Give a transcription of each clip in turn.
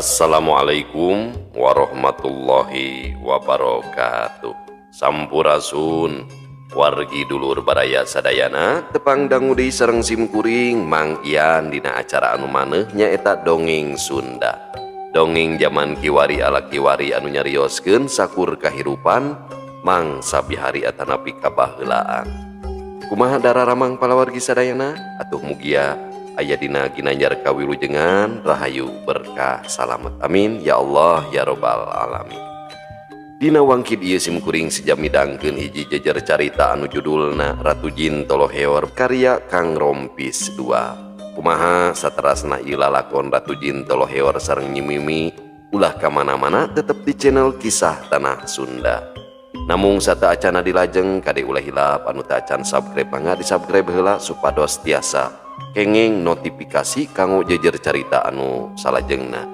Assalamualaikum warahmatullahi wabarakatuh. Sampurasun wargi dulur baraya sadayana, tepang dangu deui sareng simkuring Mang Ian dina acara anu maneuh nyaeta Dongeng Sunda. Dongeng zaman kiwari ala kiwari anu nyarioskeun sakur kahirupan mangsa bihari atanapi kabaheulaan. Kumaha dararamang palawargi sadayana? Atuh mugia aya dina ginanjar kawilujengan, rahayu berkah salamet, amin ya Allah ya robbal alamin. Dina wangkid ieu simkuring sejam midangkeun hiji jejer carita anu judulna Ratu Jin Toloheor karya Kang Rompis 2. Kumaha saterasna ieu lalakon Ratu Jin Toloheor sareng Nyi Mimi? Ulah ka mana-mana, tetep di channel Kisah Tanah Sunda. Namung sateuacana dilajeng, kade ulah hilap anu teu acan subscribe, mangga di subscribe heula supados tiasa kenging notifikasi kanggo jejer carita anu salajengna.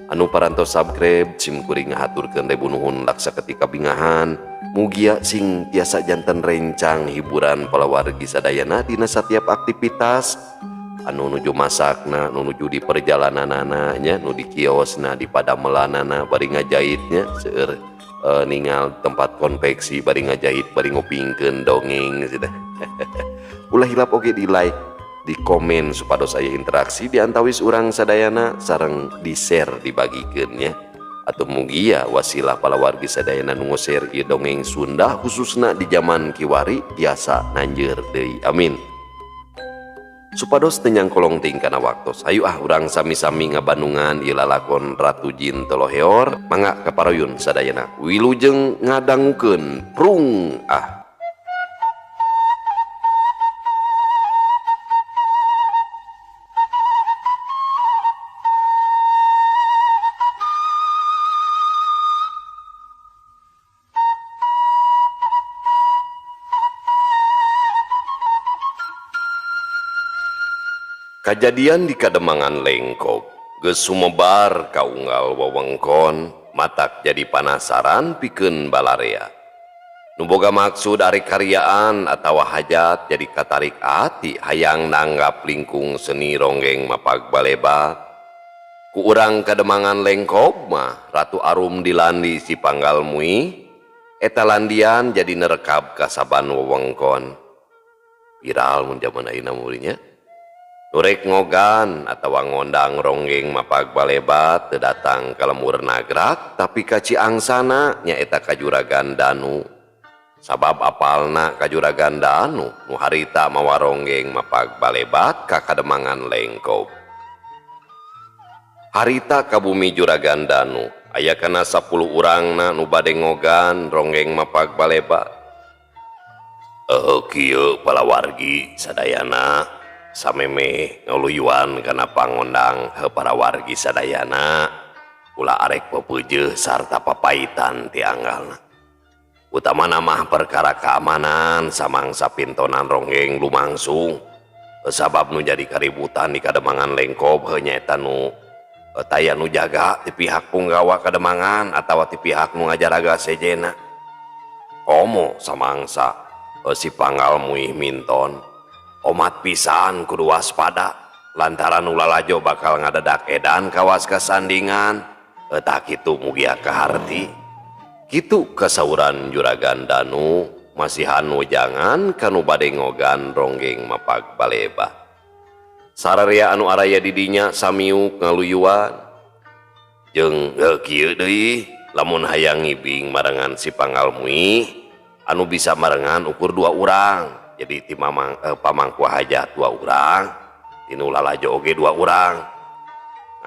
Anu parantos subscribe, simkuring ngahaturkeun ribu nuhun laksa ketika bingahan. Mugia sing tiasa janten rencang hiburan palawargi sadayana dina setiap aktivitas, anu nuju masakna, nu nuju di perjalananana nya, nu di kiosna, di padamelanana bari ngajahitnya, seueur ningal tempat konveksi bari ngajahit bari ngupingkeun dongeng gitu. Ulah hilap oge di like, di komen supados aya interaksi di antawis urang sadayana, sareng di share, dibagikeun nya. Atau mugia wasilah palawargi sadayana nu share ieu dongeng Sunda khususna di zaman kiwari tiasa nanjeur deui, amin. Supados teu nyangkolong teuing kana waktos, ayo ah urang sami-sami ngabandungan ieu lalakon Ratu Jin Toloheor. Mangga kaparuyun sadayana, wilujeng ngadangukeun, prung ah. Kajadian di Kademangan Lengkob geus sumebar ka unggal wewengkon, matak jadi panasaran pikeun balarea. Nu boga maksud arek karyaan atawa hajat jadi katarik ati hayang nanggap lingkung seni ronggeng mapag balebat. Ku urang Kademangan Lengkob mah Ratu Arum dilandi si Panggal Mui, eta landian jadi nerekab ka saban wewengkon. Viral mun jaman ayeuna mah. Nu rek ngogan atawa ngondang ronggeng mapag balebat teu datang ka lemur Nagrak, tapi ka Ciangsana, nyaeta ka Juragan Danu. Sabab apalna ka Juragan Danu nu harita mawa ronggeng mapag balebat ka Kademangan Lengkob. Harita ka bumi Juragan Danu aya kana 10 urangna nu bade ngogan ronggeng mapag balebat. Kieu palawargi sadayana, sameme ngaluyuan kana pangondang he para wargi sadayana, ulah arek pepeujeuh sarta papaitan ti anggalna. Utamana mah perkara keamanan samangsa pintonan ronggeng lumangsung, sabab nu jadi kaributan di Kademangan Lengkob heuh nyaeta nu taya nu jaga ti pihak punggawa Kademangan atawa ti pihak nu ngajaraga sejena. Komo samangsa si Panggal Muih minton omat pisan kudu waspada lantaran ulah lalajo bakal ngadadak edan kawas kasandingan. Eta kitu, mugia kaharti, kitu kasauran Juragan Danu masihan wejangan kanu bade ngogan ronggeng mapag baleba. Sararea anu araya di dinya samiuk ngaluyuan. Jeung kieu deui, lamun hayang ngibing marengan si Panggal Muih, anu bisa marengan ukur dua urang. Jadi ti mamang pamangku hajat dua urang, tinu lalajo oge dua urang.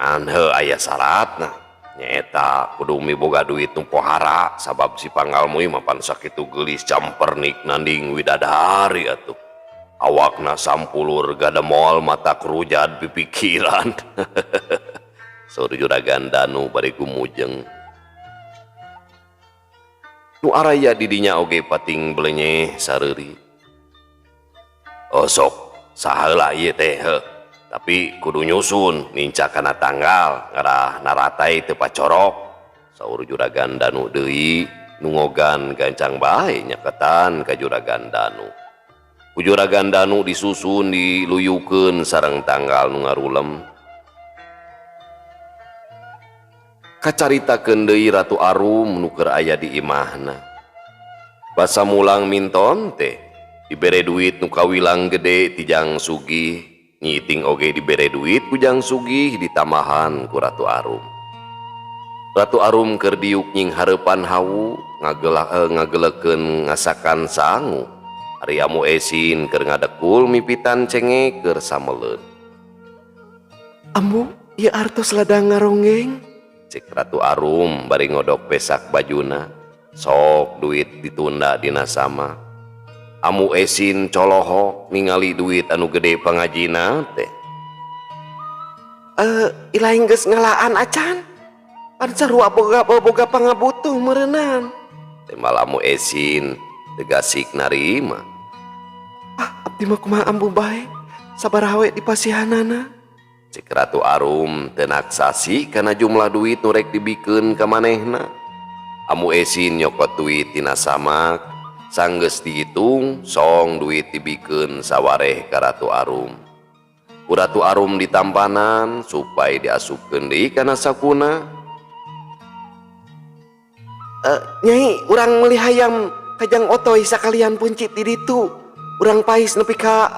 Ngan heuh aya syaratna, nyaeta kudu miboga duit nu pohara, sabab si Panggal Muih mapan sakitu geulis campernik nanding widadari atuh. Awakna sampulur gademol mata kerujad pipikiran. Saur Juragan Danu bari gumujeng. Nu araya di dinya oge pating belenyeh sareuri. Oh sok saheula ieu teh heuh, tapi kudu nyusun nincak kana tanggal ngarah naratai teu pacorok. Saur Juragan Danu deui, nu ngogan gancang bae nyaketan ka Juragan Danu. Ku Juragan Danu disusun diluyukeun sareng tanggal nu ngarulem. Kacaritakeun deui Ratu Arum nu keur aya di imahna. Basa mulang minton teh dibere duit nu kawilang gede ti Jang Sugih, nyiting oge dibere duit ku Jang Sugih ditambahan ku Ratu Arum. Ratu Arum keur diuk nying hareupan hawu ngagelekeun ngasakan sangu. Ari Amu Esin keur ngadekul mipitan cengek keur sameleun. Ambu, ieu artos ladang ngaronggeng. Cek Ratu Arum bari ngodok pesak bajuna. Sok duit ditunda dina sama. Amu Esin colohok ningali duit anu gede pangajina teh. Ilaing geus ngalaan acan. Pan sarua boga pangabutuh meureunnan. Tembal Amu Esin tegasik narima. Ah, abdi mah kumaha ambu bae. Sabaraha we dipasihanana. Cek Ratu Arum teu naksasi kana jumlah duit nu rek dibikeun ka manehna. Amu Esin nyokot duit tina samak, sanggeus dihitung song duit dibikeun sawareh ka Ratu Arum. Ku Ratu Arum ditampanan supaya diasupkeun deui kana sakuna. Nyai, urang meuli hayam kajang otoy sakalian puncit di ditu. Urang pais nepi ka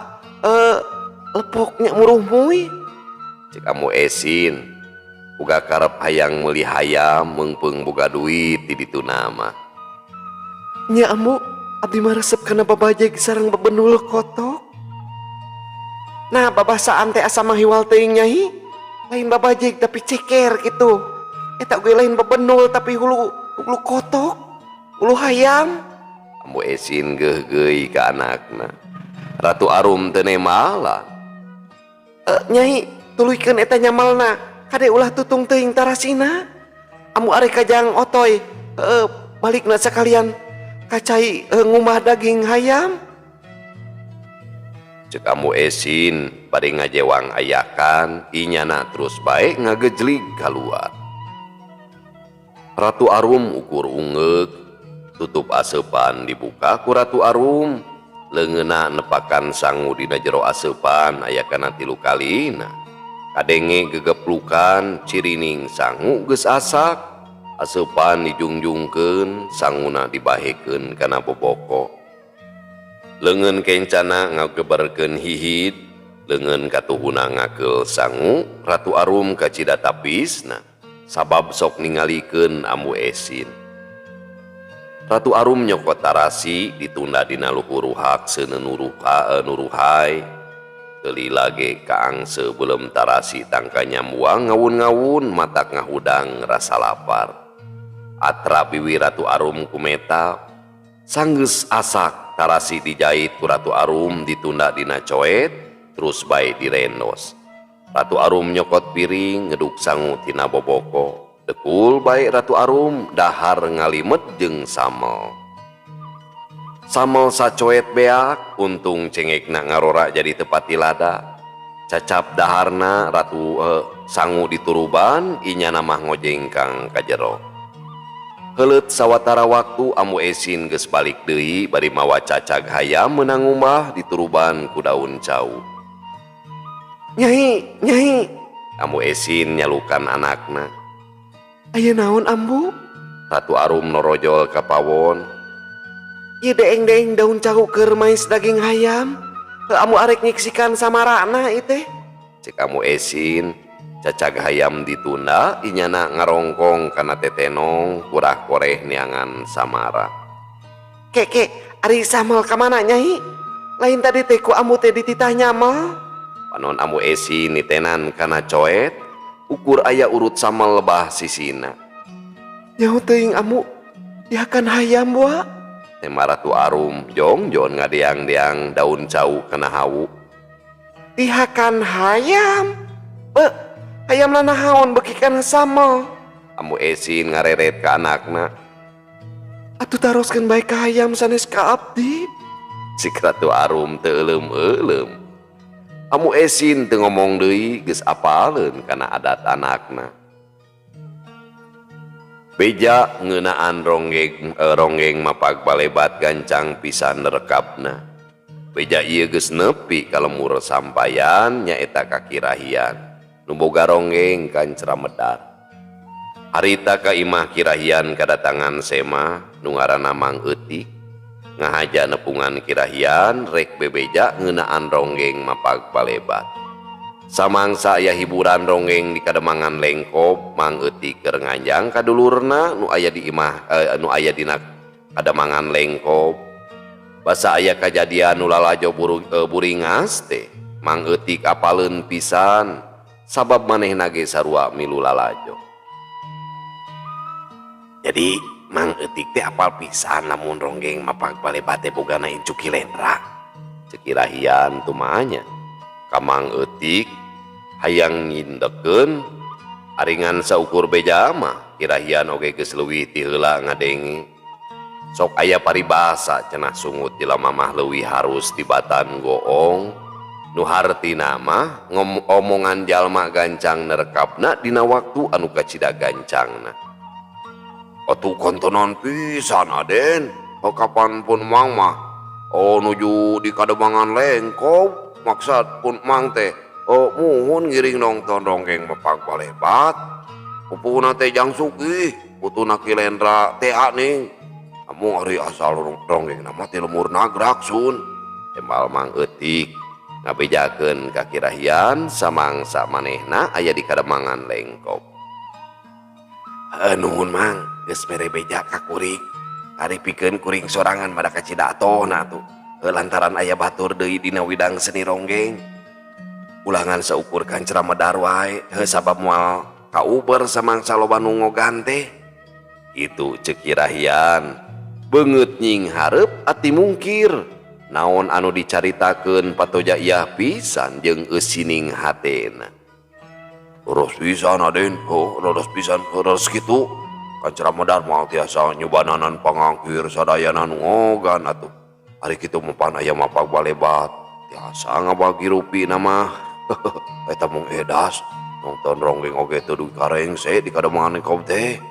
lepoknya muruh-muy. Cek Amu Esin boga karep hayang meuli hayam meungpeung boga duit di ditu nama. Nya Ambu, abdi mah resep kana babajeg sareng bebenul kotok. Nah, babasaan teh asa mahiwal teuing Nyai. Lain babajeg tapi ceker gitu. Eta oge lain bebenul tapi hulu kotok, hulu hayam. Ambu Esin geugeuy ka anakna. Ratu Arum teu nemalan. Nyai, tuluykeun eta nyamalna. Kade ulah tutung teuing tarasina. Amu arek kajang otoy, balikna sakalian kacai ngumah daging hayam. Cek Amu Esin bari ngajewang ayakan, inyana terus bae ngagejlig kaluar. Ratu Arum ukur ungeuk, tutup aseupan dibuka ku Ratu Arum. Leungeunna nepakan sangu dina jero aseupan aya kana 3 kalina. Kadenge gegeplukan cirining sangu geus asak, aseupan dijungjungkeun, sanguna dibahekeun kana boboko. Leungeun kencana ngageberkeun hihid, leungeun katuhuna ngakeul sangu, Ratu Arum kacida tapisna, sabab sok ningalikeun Ambu Esin. Ratu Arum nyokot tarasi ditunda dina luhur ruhak seuneu nuruhai. Kelila ge kaangse belum tarasi tangka nyambuang ngawun-ngawun matak ngahudang rasa lapar. Atra biwi Ratu Arum kumeta, sanggeus asak tarasi dijait ku Ratu Arum ditunda dina coet, terus bae direndos. Ratu Arum nyokot piring ngeduk sangu tina boboko. Dekul bae Ratu Arum dahar ngalimet jeung samel. Samel sacoet beak, untung cengekna ngarora jadi tepati lada. Cacap daharna Ratu sangu dituruban, inyana mah ngojengkang ka jero. Heuleut sawatara waktu Ambu Esin geus balik deui bari mawa cacag hayam meunang ngumbah dituruban ku daun cau. Nyai, nyai. Ambu Esin nyalukan anakna. Aya naon Ambu? Ratu Arum norojol ka pawon. Ieu deeng-deeng daun cau keur mais daging hayam. Heuh Ambu arek nyiksikan samarana ieu teh. Cek Ambu Esin, cacag hayam ditunda inyana ngarongkong kana tetenong kurah koreh neangan samara. Keke, ari samal ka mana Nyai? Lain tadi teh ku Ambu teh dititah nyamal. Panon Ambu Esin nitenan kana coet, ukur aya urut samal lebah sisina. Nyaho teuing Ambu, dihakan hayam wa. Tema Ratu Arum jongjon ngadeang-deang daun cau kana hawu. Dihakan hayam. Be, hayam lanahaon beuki kana samel. Ambu Esin ngareret ka anakna. Atuh taroskeun bae ka hayam sanes ka abdi. Cik Ratu Arum teu euleum-euleum. Ambu Esin teu ngomong deui geus apaleun kana adat anakna. Beja ngeunaan ronggeng mapag balebat gancang pisan rekapna. Beja ieu geus nepi ka lemur sampayan nyaeta kakirahian. Nu boga ronggeng kancra medar. Harita ka imah Kirahian kadatangan Sema nu ngaranna Mang Eutik ngahaja nepungan Kirahian rek bebeja ngeunaan ronggeng mapag balebat. Samangsa aya hiburan ronggeng di Kademangan Lengkob, Mang Eutik keur nganjang ka dulurna nu aya di imah nu aya dina Kademangan Lengkob. Basa aya kajadian nu lalajo buringas teh, Mang Eutik apaleun pisan sabab manehna ge sarua milu lalajo. Jadi Mang Eutik teh apal pisan lamun ronggeng mapag balebat teh bogana incu Ki Lendra. Ceuk Kirahian tumanya ka Mang Eutik hayang nyindekeun aringan saukur beja mah Kirahian oge geus leuwih ti heula ngadenge. Sok aya paribasa cenah sungut jelema mah leuwih harus tibatan goong nu hartina mah omongan jalma gancang nerekapna dina waktu anu kacida gancangna. Atuh kontonan pisan Aden, kapan pun Mang mah oh nuju di Kademangan Lengkob maksad pun Mang teh oh muhun ngiring nonton ronggeng mapag balebat. Pupuna teh jang sugih, putuna Ki Lendra teh ning. Amu ari asal ronggeng nama teh lemur nagrak sun. Tembal Mang Eutik ngabejakeun ka Kirahian samangsa manehna aya di Kademangan Lengkob. Nuhun Mang, geus mere beja ka kuring. Ari pikeun kuring sorangan pada kacida atona tuh. Lantaran aya batur deui dina widang seni ronggeng. Ulangan saukur kancra medar wae, sabab moal kauber samangsa loba nu ngogan teh. Itu ceuk Kirahian. Beungeut nying hareup ati mungkir. Naon anu dicaritakeun patoja iah pisan jeung eusining hatena. Leres pisan Aden, oh leres pisan, leres kitu. Kancra medar moal tiasa nyubananan pangangkir sadayana nu ngogan atuh. Ari kitu mah pan aya mapag balebat, tiasa ngabagi rupina mah. Eta mung edas, nonton ronggeng oge teu dugi karengse di Kademangan Lengkob teh.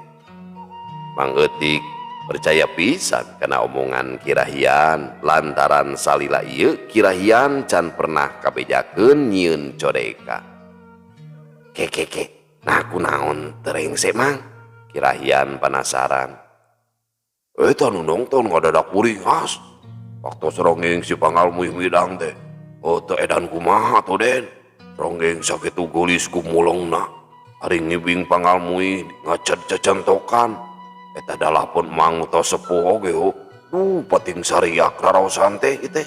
Mang Eutik percaya pisan kana omongan Kirahian lantaran salila ieu Kirahian can pernah kabejakeun nyieun codeka. Ke nah kunaon teu rengse Mang? Kirahian penasaran. Eta nu nonton ngadadak buringas. Waktu ronggeng si panggal muih midang teh. Oh teu edan kumaha tuh Den. Ronggeng sakitu geulis gumulongna. Ari ngibing panggal muih ngacet cecentokan. Eta dalah pun Mang tos sepuh oge ho. Duh pating sariak raraosan teh ieu teh.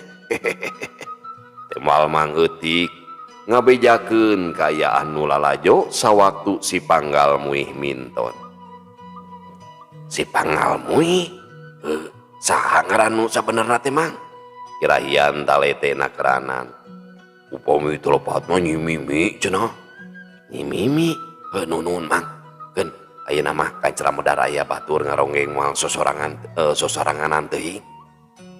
Temal Mang Eutik ngabejakeun kaayaan nu lalajo sawaktu si panggal muih minton. Si panggal muih? Saha ngaran nu sabenerna teh Mang? Kirahian talete nakeranan. Upami teu lepat mah Nyi Mimi cenah. Nyi Mimi? Heuh nuhun Mang. Keun ayeuna mah kancra medar aya batur ngaronggeng moal sosoranganan teuing.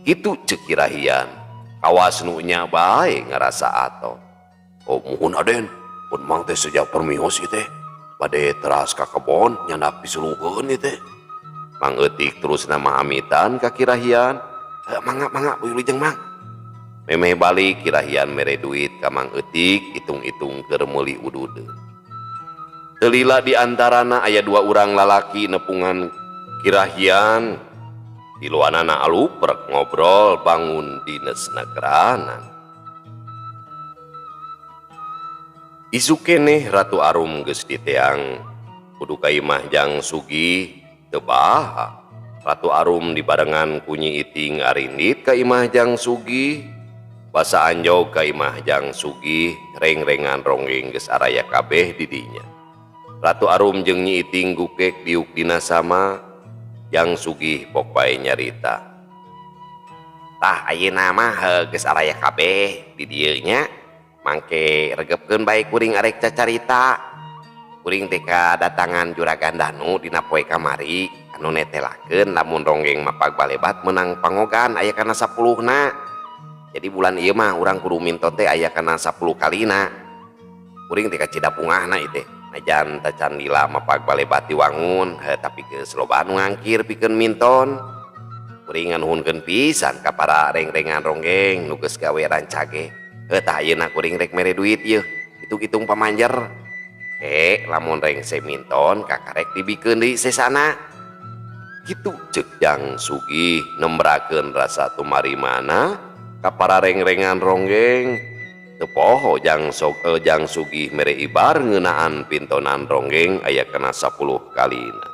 Kitu ceuk Kirahian. Kawas nu nya bae ngarasa ato. Oh muhun Aden, pun Mang teh sejak permios ieu teh. Bade teras ka kebon nyandak pisuluheun ieu teh. Mang Eutik terus nama amitan ka Kirahian. Mangga mangga wilujeng Mang. Memeh balik Kirahian mere duit ka Mang Eutik hitung-hitung keur meuli ududeun. Teu lila di antarana aya dua urang lalaki nepungan Kirahian. Tiluanana aluprek ngobrol bangun dines nagranan. Isuk keneh Ratu Arum geus diteang kudu ka imah jang sugih teu baha. Ratu Arum dibarengan ku Nyi Iting arindit ka imah jang sugih. Basa anjog ka imah jang sugih reng-rengan ronggeng geus araya kabeh di dinya. Ratu Arum jeung Nyi Iting gukek diuk dina sama jang sugih pok bae nyarita. Tah ayeuna mah geus araya kabeh di dieu nya. Mangke regepkeun bae kuring arek cacarita. Kuring teh kadatangan Juragan Danu dina poe kamari anu netelakeun lamun ronggeng mapag balebat meunang pangogan aya kana 10-na. Jadi bulan ieu mah urang kudu minton teh aya kana 10 kalina. Kuring teh kacida pungahna ieu teh. Najan tacan lila mapag balebat diwangun, tapi geus loba anu ngangkir pikeun minton. Kuring nganuhunkeun pisan ka para reng-rengan ronggeng nu geus gawe rancage. Tah ayeuna kuring rek mere duit ieu, hitung-hitung pamanjer. Lamun rengse minton kakarek dibikeun deui sesana. Kitu ceuk Jang Sugih nembrakeun rasa tumarimana ka para rengrengan ronggeng. Teu poho Jang Sugih mere ibar ngeunaan pintonan ronggeng aya kana 10 kalina.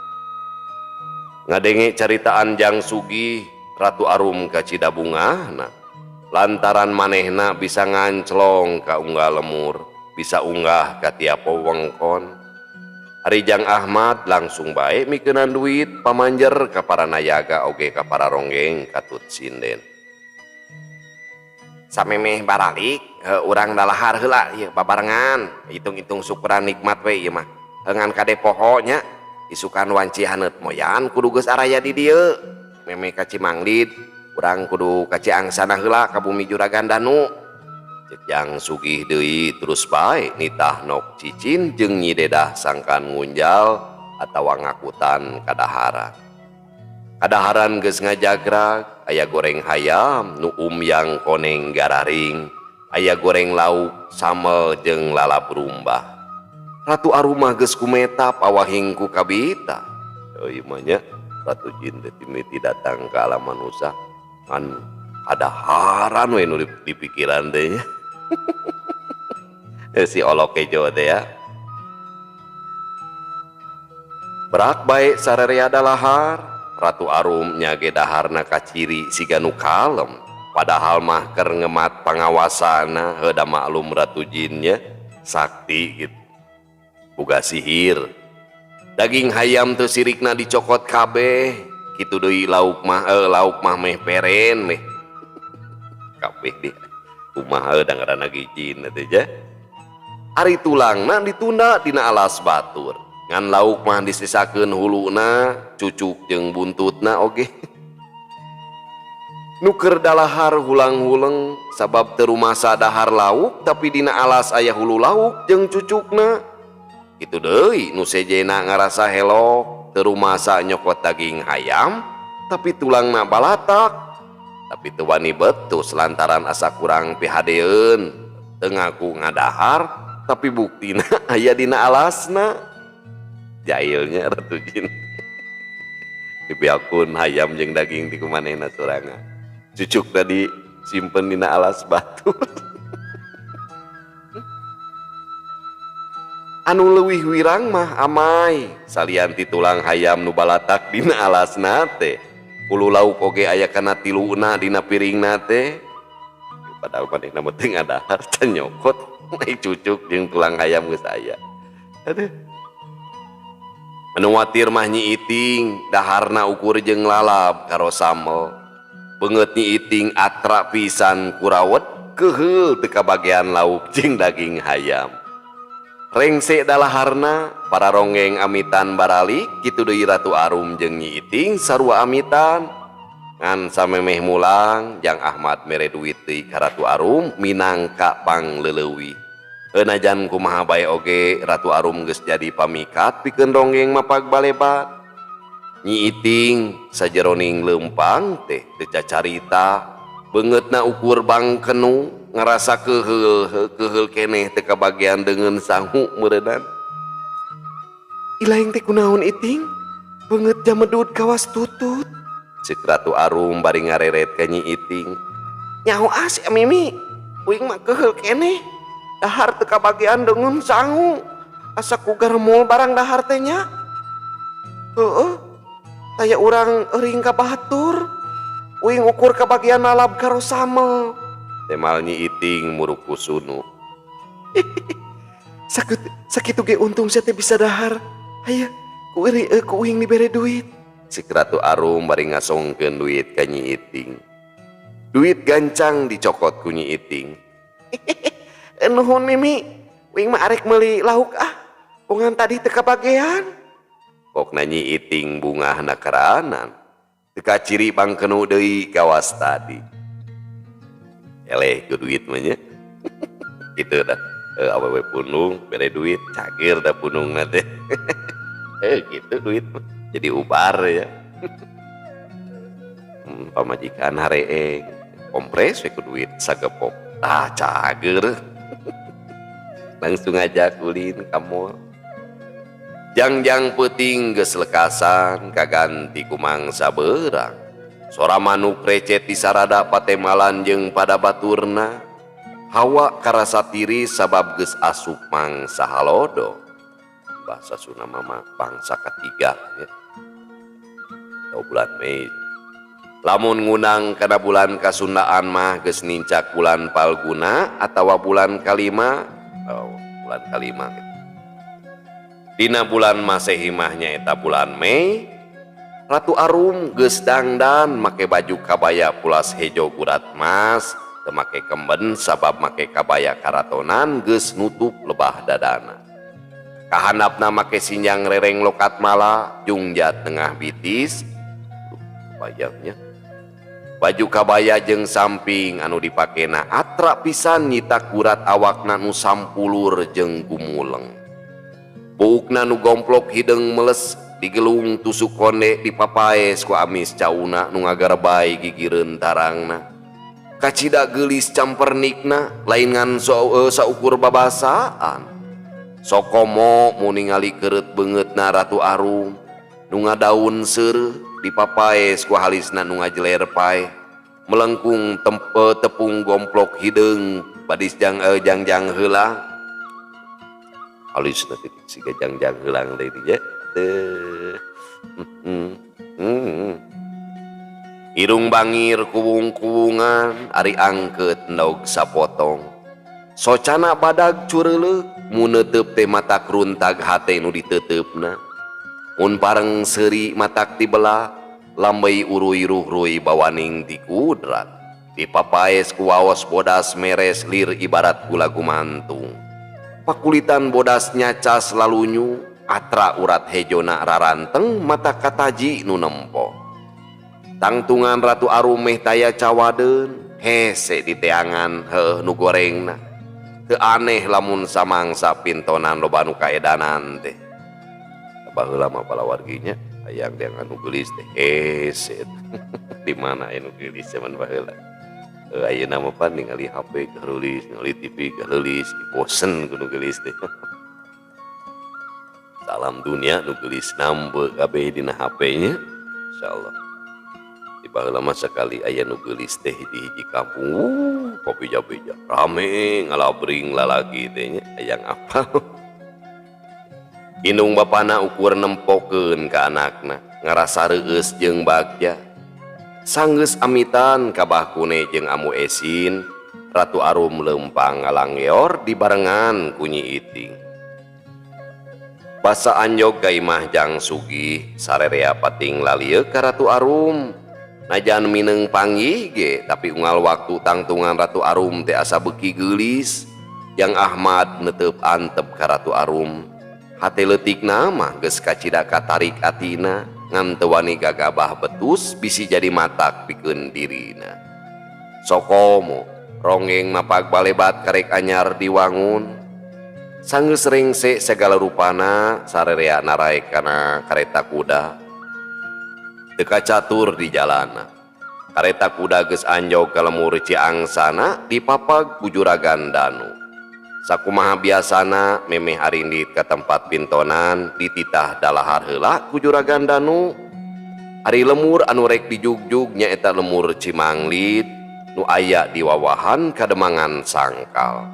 Ngadenge caritaan Jang Sugih Ratu Arum kacida bungahna lantaran manehna bisa nganclong ka unggal lemur, bisa unggah ka tiap wewengkon. Ari Jang Ahmad langsung bae mikeunan duit pamanjer ka para nayaga oge ka para ronggeng katut sinden. Samemeh baralik urang dalahar heula ieu babarengan, hitung-hitung syukuran nikmat we ieu mah. Ngan kade poho nya isukan wanci haneut moyan kudu geus araya di dieu. Memeh ka Cimanglid urang kudu ka Ciangsana heula ka bumi Juragan Danu. Ceuk Jang Sugih deui terus bae nitah nok cicin jeung Nyi Dedah sangkan ngunjal atawa ngakutan kadaharan. Kadaharan geus ngajagrag, aya goreng hayam nu umyang koneng gararing, aya goreng lauk samel jeung lalap rumbah. Ratu Arumah geus kumetap awahing ku kabita. Euy mah nya Ratu Jin teh mimiti datang ka alam manusia ngan kadaharan we nu di pikiran teh nya. Si olok kejo teh ya. Berak bae sarerea dalahar, Ratu Arum nya ge daharna kaciri siga nu kalem. Padahal mah keur ngemat pangawasana, heuh da maklum Ratu Jinnya sakti gitu. Boga sihir. Daging hayam teu sirikna dicokot kabeh, kitu deui lauk mah meh peren meh. Kabeh deh. Kumaha da ngaranna ge jin teh ja. Ari tulangna ditunda dina alas batur. Ngan lauk mah disisakeun huluna, cucuk jeung buntutna oge. Nu keur dalahar hulang-huleng sabab teu rumasa dahar lauk tapi dina alas aya hulu lauk jeung cucukna. Kitu deui nu sejena ngarasa helok teu rumasa nyokot daging hayam tapi tulangna balatak. Tapi teu wani betus lantaran asa kurang pihadeun, teu ngaku ngadahar tapi buktina aya dina alasna. Jailnya Ratu Jin. Dibiakun hayam jeung daging di kumanehna sorangan. Cucuk tadi simpen dina alas batu. Anu leuwih wirang mah amai salian ti tulang hayam nu balatak dina alasna teh. Hulu lauk oge aya kana tiluna dina piringna teh. Padahal manehna mah teu ngadahar can nyokot naik cucuk jeung tulang hayam geus aya. Aduh. Anu watir mah Nyi Iting daharna ukur jeung lalap karo samel. Beungeut Nyi Iting atra pisan kurawet keuheul teu kabagean lauk jeung daging hayam. Rengse dalaharna para ronggeng amitan baralik kitu deui Ratu Arum jeung Nyi Iting sarua amitan. Ngan samemeh mulang Jang Ahmad mere duit deui ka Ratu Arum minangka pangleuleuwih. Eunajan kumaha bae oge Ratu Arum geus jadi pamikat pikeun ronggeng mapag balebat. Nyi Iting sajeroning leumpang teh teu cacarita, beungeutna ukur bangkenu ngarasa keuheul, keuheul keneh teu kabagean deungeun sangu meureunnan. Ilaing teh kunaon Iting? Beungeut jamedud kawas tutut. Ceuk Ratu Arum bari ngareret ka Nyi Iting. Nyaho ah si Mimi, uing mah keuheul keneh. Dahar teu kabagean deungeun sangu. Asa ku garemul barang dahar teh nya. Heueuh. Taya urang euring ka batur. Uing ukur kabagean lalab karo samel. Temal Nyi Iting muruk ku sunu. Sakitu ge untung sia teh bisa dahar. Hayu, ku uing dibere duit. Ceuk Ratu Arum bari ngasongkeun duit ka Nyi Iting. Duit gancang dicokot ku Nyi Iting. Nuhun Mimi, uing mah arek meuli lauk ah. Bongan tadi teu kabagean. Pokna Nyi Iting bungahna karanan. Teu kaciri bangkenu deui kawas tadi. Eleh ku duit mah nya. Kitu dah. Awewe punung bere duit cagir dah punungna teh. Gitu duit mah. Jadi ubar ya. Pamajikan hareeng kompres we ku duit sagepok. Ah cager. Langsung aja kulin ka mall. Jangjang peuting geus lekasan kaganti ku mangsa beurang. Sora manuk recet di sarada patemalan jeung pada baturna. Hawa karasa tiris sabab geus asup mangsa halodo. Bahasa Sunda mah bangsa katiga ya. Atau bulan Mei. Lamun ngundang kana bulan kasundaan mah geus nincak bulan Palguna atawa bulan kalima. Oh, bulan kalima gitu. Dina bulan Masehi mah nyaeta bulan Mei. Ratu Arum geus dangdan make baju kabaya pulas hejo gurat mas, teu make kemben sabab make kabaya karatonan geus nutup lebah dadana. Kahandapna make sinjang rereng lokat mala jungjat tengah bitis. Bayangnya. Baju kabaya jeung samping anu dipakena atra pisan nyitak gurat awakna nu sampulur jeung gumuleng. Buukna nu gomplok hideung meles digelung tusuk konde dipapaes ku amis cauna nu ngagarebay gigireun tarangna. Kacida geulis campernikna lain ngan saukur babasaan. Sokomo mu ningali keureut beungeutna Ratu Arum nu ngadaun seureuh dipapaes ku halisna nu ngajeler paeh. Melengkung tepung gomplok hideung badis jangjang heula. Halisna titik siga jangjang heulang deui nya. Teu. Irung bangir kuwung-kuwungan ari angkeut endog sapotong. Socana badag cureuleuh mu neuteup teh matak runtag hate nu diteuteup-na. Mun pareng seuri matak tibelah lambey uruy ruhruy bawaning ti kudrat. Dipapaes ku waos bodas meres lir ibarat gula gumantung. Pakulitan bodas nyacas lalunyu atra urat hejona raranteng mata kataji nu nempo. Tangtungan Ratu Arum meh taya cawadeun hese diteangan heuh nu gorengna. Teu aneh lamun samangsa pintonan loba nu kaedanan teh. Baheula mah palawarginya hayang deangan nu geulis teh hese. Di mana aya nu geulis zaman baheula. Ayeuna mah pan ningali HP geulis, ningali TV geulis, bosen ku nu geulis teh. Salam dunia nu geulis nambe kabeh dina HP nya. Insyaallah. Di baheula mah sakali aya nu geulis teh di hiji kampung, pabeja-beja rame ngalabring lalaki teh nya hayang apal. Indung bapana ukur nempokeun ka anakna, ngarasa reueus jeung bagja. Sanggeus amitan ka Bah Kune jeung Amu Esin, Ratu Arum leumpang ngalanggeor dibarengan ku Nyi Iting. Basa anjog ka imah Jang Sugih, sarerea pating lalieuk ka Ratu Arum. Najan mineng panggih ge, tapi unggal waktu tangtungan Ratu Arum teh asa beuki geulis. Yang Ahmad neteup antep ka Ratu Arum. Hate leutikna mah geus kacida katarik atina, ngan teu wani gagabah betus bisi jadi matak pikeun dirina. Sokomo ronggeng mapag balebat karek anyar diwangun. Sanggeus rengse segala rupana sarerea naraek kana kareta kuda. Teu kacatur di jalana. Kareta kuda geus anjog ka lemur Ciangsana dipapag ku Juragan Danu. Sakumaha biasana memeh arindit ka tempat pintonan dititah dalahar heula ku Juragan Danu. Ari lemur anu rek dijugjug nyaeta lemur Cimanglit nu aya di wawahan Kademangan Sangkal.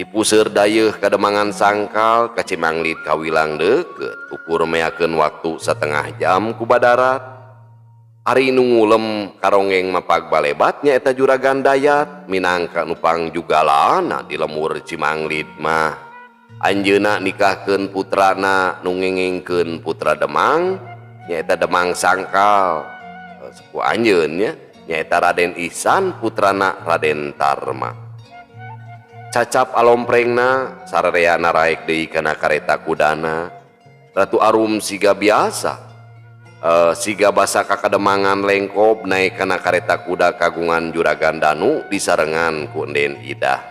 Dipuseur dayeuh Kademangan Sangkal ka Cimanglit kawilang deukeut ukur meakeun waktu setengah jam ku badarat. Ari nu ngulem karonggeng mapag balebat nyaeta Juragan Dayat minangka nu pangjugalana di lemur Cimanglit mah. Anjeunna nikahkeun putrana nu ngengengkeun putra Demang nyaeta Demang Sangkal. Suku anjeun nya nyaeta Raden Ihsan putrana Raden Tarma. Cacap alomprengna sararea naraek deui kana kareta kudana. Ratu Arum siga biasa. Siga basa ka Kademangan Lengkob naik kana kareta kuda kagungan Juragan Danu disarengan ku Enden Idah.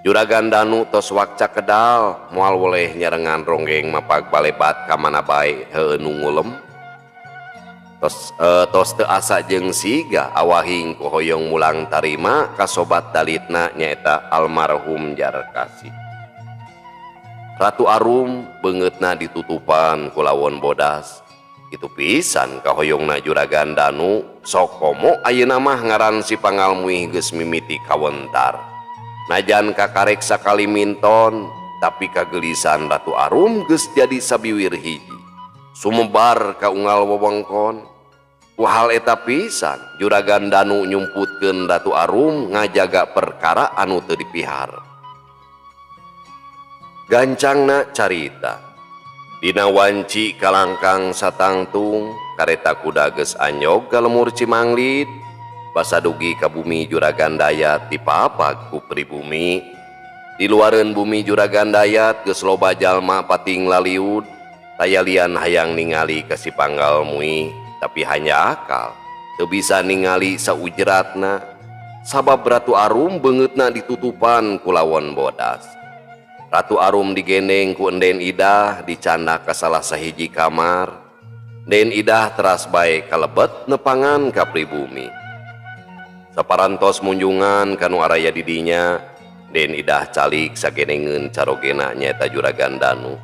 Juragan Danu tos wakca kedal moal woleh nyarengan ronggeng mapag balebat ka mana bae heueuh nu ngulem. Tos teu asa jeung siga awahing ku hoyong mulang tarima ka sobat dalitna nyaeta almarhum Jarkasi. Ratu Arum beungeutna ditutupan ku lawon bodas. Kitu pisan kahoyongna Juragan Danu sok komo ayeuna mah ngaran si Pangalmuih geus mimiti kawentar. Najan kakarek sakali minton tapi kagelisan Ratu Arum geus jadi sabiwir hiji. Sumebar ka unggal wewengkon. Ku hal eta pisan Juragan Danu nyumputkeun Ratu Arum ngajaga perkara anu teu dipihar. Gancangna carita. Dina wanci kalangkang satangtung kareta kuda geus anyog ka lemur Cimanglid basa dugi ka bumi Juragan Dayat dipapag ku pribumi. Di luareun bumi Juragan Dayat geus loba jalma pating laliud tayalian hayang ningali ka si Panggalmuih tapi hanya akal teu bisa ningali saujratna sabab Ratu Arum beungeutna ditutupan ku lawon bodas. Ratu Arum digendeng ku Enden Idah dicandak ka salah sahiji kamar. Den Idah teras bae kalebet nepangan ka pribumi. Saparantos munjungan ka nu araya di dinya, Den Idah calik sagenengeun carogena nyaeta Juragan Danu.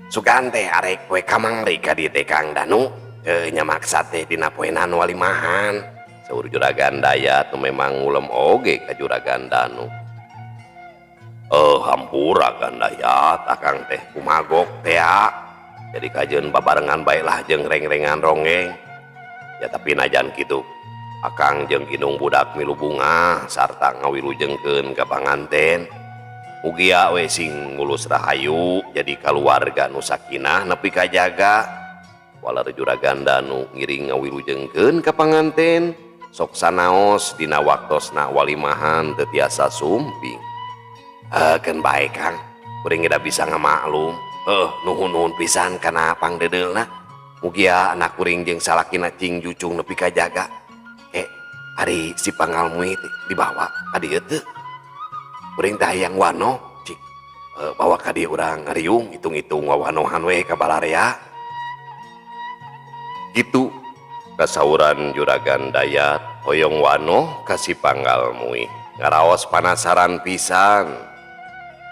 Sugan teh arek we kamangri ka dieu teh Kang Danu, teu nya maksa teh dina poenan walimahan. Saur Juragan Dayat nu memang ngulem oge ka Juragan Danu. Hampura Kang Dayat, akang teh kumagok teh. Jadi kajeun babarengan bae lah jeung reng-rengan ronggeng. Ya tapi najan kitu, akang jeung indung budak milu bungah sarta ngawilujengkeun ka panganten. Mugia we sing ngulus rahayu jadi kaluarga nu sakinah nepi kajaga. Walar Juragan Danu ngiring ngawilujengkeun ka panganten. Sok sanaos dina waktosna walimahan teu tiasa sumping. Keun bae Kang, kuring geus bisa ngamaklum. Nuhun-nuhun pisan kana pangdeudeulna. Mugia anak kuring jeung salakina cing jucung nepi kajaga. Ari si Pangalmuih teh dibawa ka dieu teu. Kuring teh hayang wano, cik. Bawa ka dieu urang ngariung hitung-hitung wawanohan we ka balarea. Kitu kasauran Juragan Dayat hoyong wanoh ka si Panggalmuih ngaraos panasaran pisan.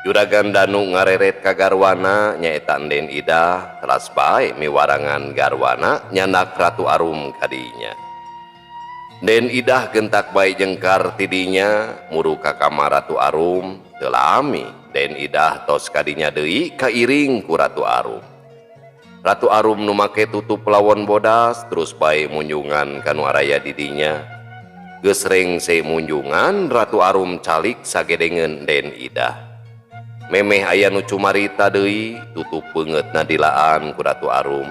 Juragan Danu ngareret ka garwana nyaeta Enden Idah teras bae miwarangan garwana nyandak Ratu Arum kadinya. Den Idah gentak bae jengkar tidinya muru ka kamar Ratu Arum teu lami Den Idah tos kadinya deui kairing ku Ratu Arum. Ratu Arum nu make tutup lawon bodas terus bae munjungan ka nu araya di dinya. Geus rengse munjungan Ratu Arum calik sagedengeun Den Idah. Memeh aya nu cumarita deui tutup beungeutna dilaan ku Ratu Arum.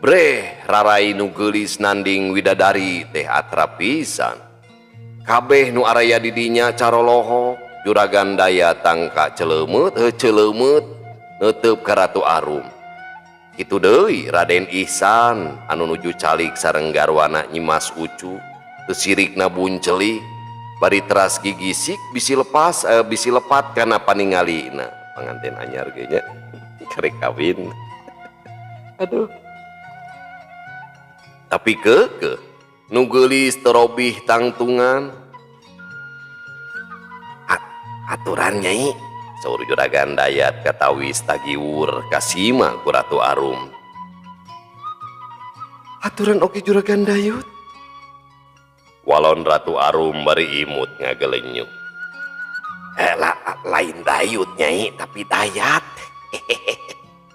Breh rarai nu geulis nanding widadari teh atrap pisan. Kabeh nu araya di dinya caroloho Juragan Daya tangka celeumeup heuh celeumeup neuteub ka Ratu Arum. Kitu deui Raden Ihsan anu nuju calik sareng garwana Nyimas Ucu teu sirikna buncelik bari teras gigisik bisi lepas bisi lepat kana paningalina panganten anyar ge nya karek kawin. Aduh. Tapi keukeuh nu geulis terobih tangtungan. Aturan nyai. Saur Juragan Dayat katawis tagiwur kasima ku Ratu Arum. Aturan oge Juragan Dayut. Walon Ratu Arum bari imut ngagelenyuk. Lain Dayut nyai tapi Dayat.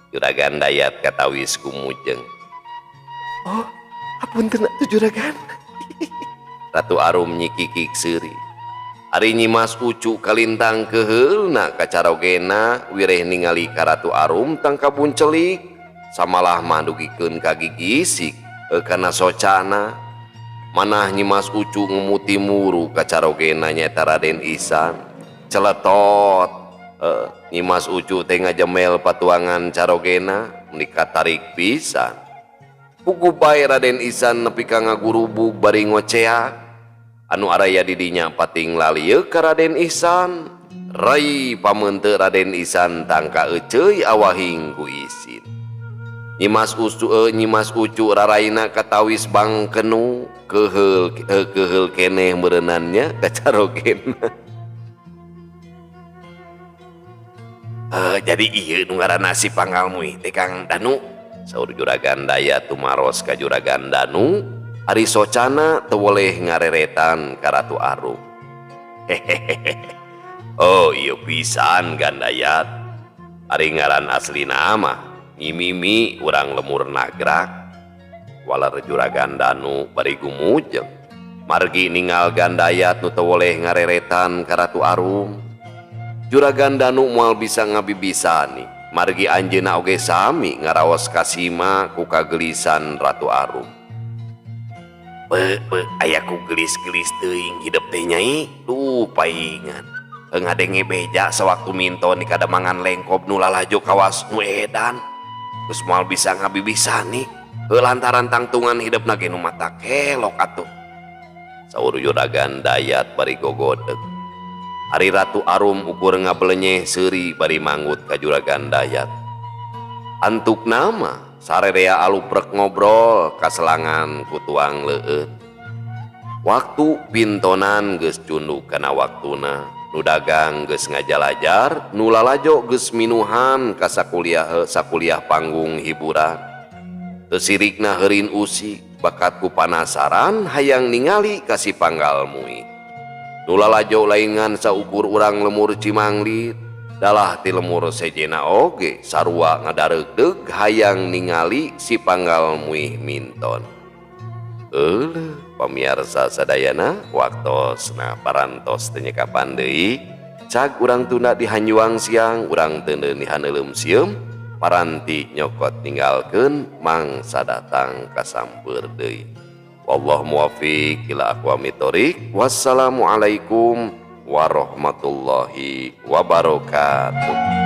Juragan Dayat katawis kumujeng. Oh, apunten atuh Juragan. Ratu Arum nyikikik seuri. Ari Nyimas Ucu kalintang keheulna kacarogena wireh ningali ka Ratu Arum tangka buncelik samalah mah dugikeun ka gigisik kana socana. Manah Nyimas Ucu ngumuti muru kacarogena nyaeta Raden Ihsan. Celetot Nyimas Ucu teh ngajemel patuangan carogena meuni katarik pisan. Puguh bae Raden Ihsan nepi ka ngagurubug bari ngoceak. Anu araya di dinya pating lalieuk ka Raden Ihsan. Rai pameunteuk Raden Ihsan tangka euceuy awahing ku isin. Nyimas Ucu raraina katawis bangkenu keheul keneh meureunannya kacarogena. Jadi ieu nu ngaranna si Panggal Muih teh Kang Danu. Saur Juragan Dayat tumaros ka Juragan Danu, ari socana teu woleh ngareretan ka Ratu Arum. Hehehe. Oh ieu pisan Gandayat. Ari ngaran aslina mah Nyi Mimi urang lemur Nagrak. Waler Juragan Danu bari gumujeng. Margi ninggal Gandayat nu teu woleh ngareretan ka Ratu Arum. Juragan Danu moal bisa ngabibisani. Margi anjeunna oge sami ngaraos kasima ku kagelisan Ratu Arum. Be, be, aya ku gelis-gelis teuing hidep teh nyai. Duh paingan. Ngadenge beja sewaktu minton di kademangan Lengkob nu lalajo kawas nu edan. Geus moal bisa ngabibisani. Lantaran tangtungan hidepna ge nu mata kelok atuh. Saur Juragan Dayat bari gogodeg. Ari Ratu Arum ukur ngabelenyeh seuri bari manggut ka Juragan Dayat. Antuk nama sarerea aluprek ngobrol kaselangan ku tuang leueut. Waktu pintonan geus cunduk kana waktuna, nu dagang geus ngajalajar, nu lalajo geus minuhan ka sakuliah sakuliah panggung hiburan. Teu sirikna heurin usi bakat ku panasaran hayang ningali ka si Panggal Muih. Nu lalajo lain ngan saukur urang lemur Cimanglit, dalah ti lemur sejena oge sarua ngadareugdeug hayang ningali si Panggal Muih minton. Euleuh pamiarsa sadayana waktosna parantos teu nyekapan deui, cag urang tunda di hanjuang siang, urang teundeun di haneuleum sieum, paranti nyokot ninggalkeun mangsa datang kasampeur deui. Wallahu muwaffiq ila aqwamit thoriq. Wassalamualaikum warahmatullahi wabarakatuh.